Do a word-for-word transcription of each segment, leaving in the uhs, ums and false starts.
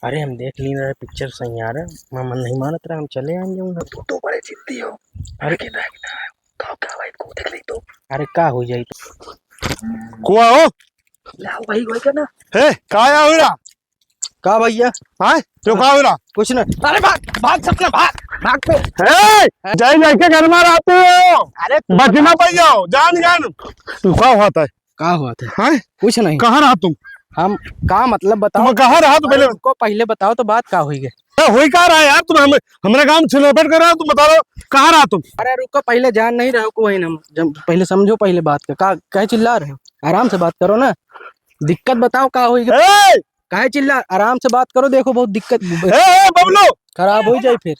अरे, हम देख ली रहे पिक्चर सही यार, मैं मन नहीं मानत रहा, हम चले आएंगे उन्हें। तू तो बड़े जिद्दी हो। अरे, लेकिन रह ना, का, का भाई को देख ली तो। अरे, का हो जाई तो? कुआ हो? लाओ भाई, वही का ना। हे, का या हो रहा? का भैया? हाँ? तो का हो रहा? कुछ नहीं। अरे भाग, भाग सपना, भाग, भाग पे। ए, जाई जाके घर में रहते हो। अरे तू बचना बता। पाई जाओ, जान जान। तू का हुआ था? का हुआ था? हाँ? कुछ नहीं। कहाँ रहा तुम? हम का मतलब बताओ? तुम कहाँ रहा तुम अरे पहले? रुको, पहले बताओ तो बात का हुई है? ए, हुई का रहा है यार? तुम हम, हमारे गांव में छिलपेट कर रहे हो, तुम बता रहे हो, कहाँ रहा तुम? अरे रुको, पहले जान नहीं रहो को है ना, जब पहले समझो पहले बात का, का, काहे चिल्ला रहे हो? आराम से बात करो ना, दिक्कत बताओ का हुई है? ए! काहे चिल्ला? आराम से बात करो, देखो बहुत दिक्कत ए, ए, बबलू! खराब हो जाए फिर,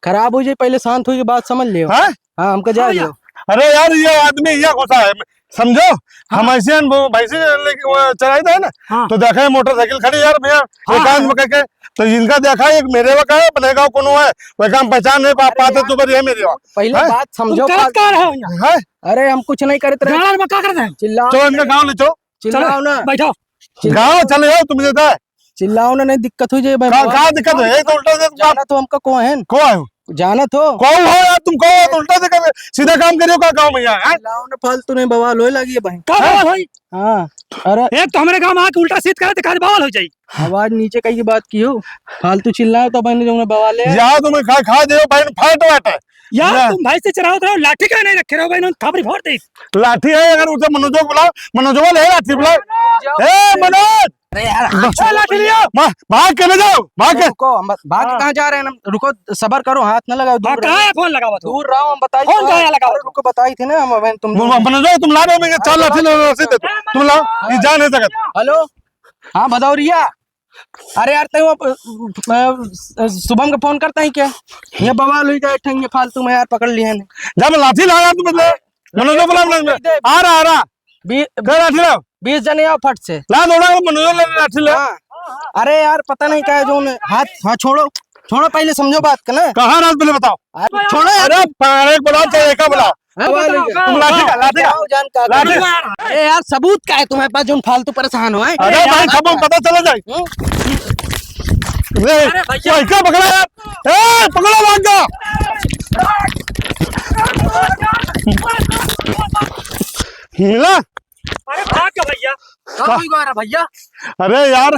खराब हो जाए, पहले शांत होके बात समझ लियो। हाँ? हाँ, हमका जाए हाँ, दो। अरे यार, ये आदमी ये घुसा है, समझो? हाँ। हम ऐसे हैं, वो भैंसे लेके वो चराई था ना, हाँ। तो देखा है मोटरसाइकिल खड़ी यार भैया, हाँ, एकांत हाँ। में करके, तो इनका देखा है, एक मेरे वा का है, अपने गाँव कोनो है, वह काम पहचान नहीं पा-, अरे पाते यार, तो बढ़िया मेरे वा। पहले हैं? बात समझो, तुम गलत बात कह रहे हो यहाँ। हैं? अरे हम कुछ नहीं करते रहे। गाना में क्या करते हैं? चिल्लाओ। चलो इनका गाँव ले चलो। चिल्लाओ चलो, ना। बैठो। चिल्लाओ। गाँव चले जाओ, तुम देता है। चिल्लाओ ना, नहीं दिक्कत हो जाए भाई। का, का दिक्कत है? एक तो उल्टा से जाना तो हमका को है? को है? जाना तो। को हो यार, तुम को हो? तो उल्टा से कर, सीधा काम करियो, का काम है यार, हैं? चिल्लाओ ना, फालतू नहीं बवाल होए लगी है भाई। का बवाल होई? हाँ, अरे। एक तो हमारे गाँव में आके उल्टा सीध करे तो खाली बवाल हो जाई। आवाज नीचे कई की बात की हो, फालतू चिल्लाओ तो भाई ने जो बवाल है। यार तुम्हें खा, खा दे भाई, फाट वाट है। यार, या। तुम भाई से चरावत रहो, लाठी का नहीं रखे रहो भाई, इन्होंने थापड़ी फोड़ दी। लाठी है, अगर उसे मनोजो को बुलाओ, मनोजवा ले लाठी बुलाओ। रुक जाओ। ए, मनोज! अरे यार, हाथ ए, छोड़ो लाठी भैया। लिया। मा-, भाग के ले जाओ, भाग के। रुको, हम बस, भाग के हाँ। कहाँ जा रहे हैं हम? रुको, सबर करो, हाथ ना लगाओ, दूर हाँ, रहो। कहाँ है फोन लगावत हो? दूर रहो, हम बताई फोन तो कहाँ है लगावत अरे हो? रुको, बताई थी ना हम, अबे तुम वो दूर रहो। मनोज, तुम ला रहे हो, मैं चार लाठी ले रहे हो, सीधे। तुम लाओ, ये जान है जगत। हेलो, हाँ, बदौरिया। अरे यार, तैं वो, अ, अ, शुभम का फोन करता है क्या? ये बवाल हुई जाए, ठंगे फालतू में यार, पकड़ लिए हैं। जा, मैं लाठी ला यार, तू बदले। मनोज को बुला, बुला, बुला। आ रहा, आ रहा। बी-, कर लाठी लाओ। बीस जने आओ फट से। ला, दौड़ा, मनोज ला, लाठी ला। हाँ। अरे यार, पता नहीं क्या है जो उन्हें हाथ, हाँ, छोड़ो, छोड़ो, पहले समझो बात का ना। कहाँ रात पहले बताओ? अरे, छोड़ो यार। अरे, पारे को बुलाओ, चाहे एक बुलाओ। हाँ, बवाल हो गया। तुम लाठी का, लाठी का। जाओ, जान का लाठी। अरे यार, सबूत का है तुम्हारे पास, जो फालतू परेशान हो, हैं? अरे भाई, सबूत पता चला जाए। हम्म? रे, अरे भैया। कोई क्या पकड़ा यार? ए, पकड़ो, भाग जा। मिला? अरे भाग जा भैया। का हुई गया रे भैया? अरे यार,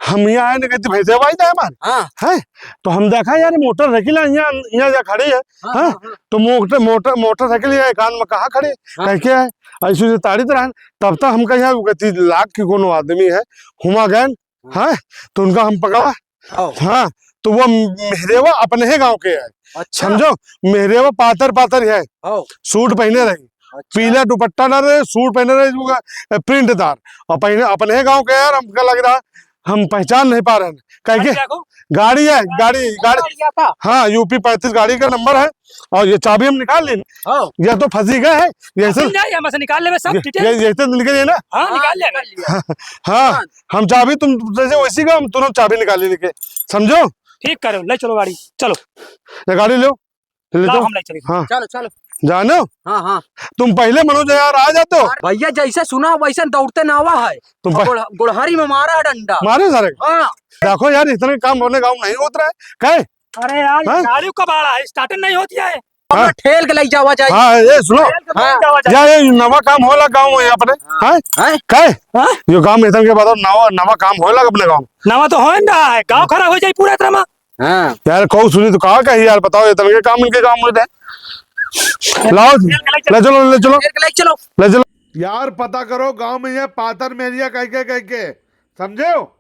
हम यहाँ आए ना, कहते भैंसे भाई था हमारे। हाँ। हैं? तो हम देखा यार, मोटरसाइकिल यहाँ, यहाँ, यहाँ खड़ी है। हाँ, हाँ? हाँ, हाँ। तो मोटर, मोटर, मोटरसाइकिल यहाँ एकांत में कहाँ खड़ी? हाँ। कह के है, ऐसे, ऐसे ताड़ी तरह है। तब तक हमका यहाँ कहती लाग के कोनो आदमी है, हुआ गए, हाँ। हाँ? तो उनका हम पकड़ा। हाँ। हाँ, तो वो मेहरेवा अपने ही गाँव के है। अच्छा। समझो, मेहरेवा पातर पातर है। हाँ। सूट पहने रही। अच्छा। पीला दुपट्टा डाले, सूट पहने रहे, वो, अ, प्रिंटदार। और पहने, अपने गाँव के यार, हमका लग रहा, हम पहचान नहीं पा रहे हैं। कह के गाड़ी क्या को? गाड़ी है, गाड़ी, गाड़ी। गाड़ी क्या था? हाँ, यूपी पैंतीस गाड़ी का नंबर है। और ये चाबी हम निकाल लें। हाँ। ये तो फंसी गए है, ये ऐसे नहीं, यहाँ से निकाल ले, सब ये, detail। ये, ये ऐसे निकल गई ना? हाँ, निकाल ले। हाँ, हाँ। हम चाबी तुम जैसे वैसी का, हम तुरंत चाबी निकाल लेंगे, समझो? ठीक करो, ले चलो गाड़ी, चलो। ये गाड़ी लो। ले लाओ, जाओ। हम ले चलेंगे। हाँ। चलो, चलो। जानो? हाँ, हाँ। तुम पहले मनोज यार आ जाते हो। भैया, जैसे सुना वैसे दौड़ते नावा है। तुम पह- गोड़-, गोड़हरी में मारा है डंडा। मारे सारे? हाँ। देखो यार, इतने काम अपने गाँव में नहीं होत रहा है। काहे? अरे यार, हाँ? गाड़ी कबाड़ा है, starter नहीं होती है। हाँ। ठेल के ले जावा जाए। हाँ, ये सुनो। ठेल के ले हाँ। जावा जाए। यार, ये नवा काम होला गाँव में अपने? हाँ। हाँ? हैं? काहे? हाँ? ये गाँव में इतने के बाद नवा, नवा काम होला अपने गाँव? नवा तो हो ही ना रहा है, गाँव खराब हो जाए पूरा इतना में। हाँ। यार, कहू सुनी तो कहा कही यार, बताओ, ये तरीके काम इनके काम होते हैं। लाओ, ले चलो, ले चलो। ले चलो। यार, पता करो, गांव में ये पातर मेरिया कह के, कह के, समझे हो?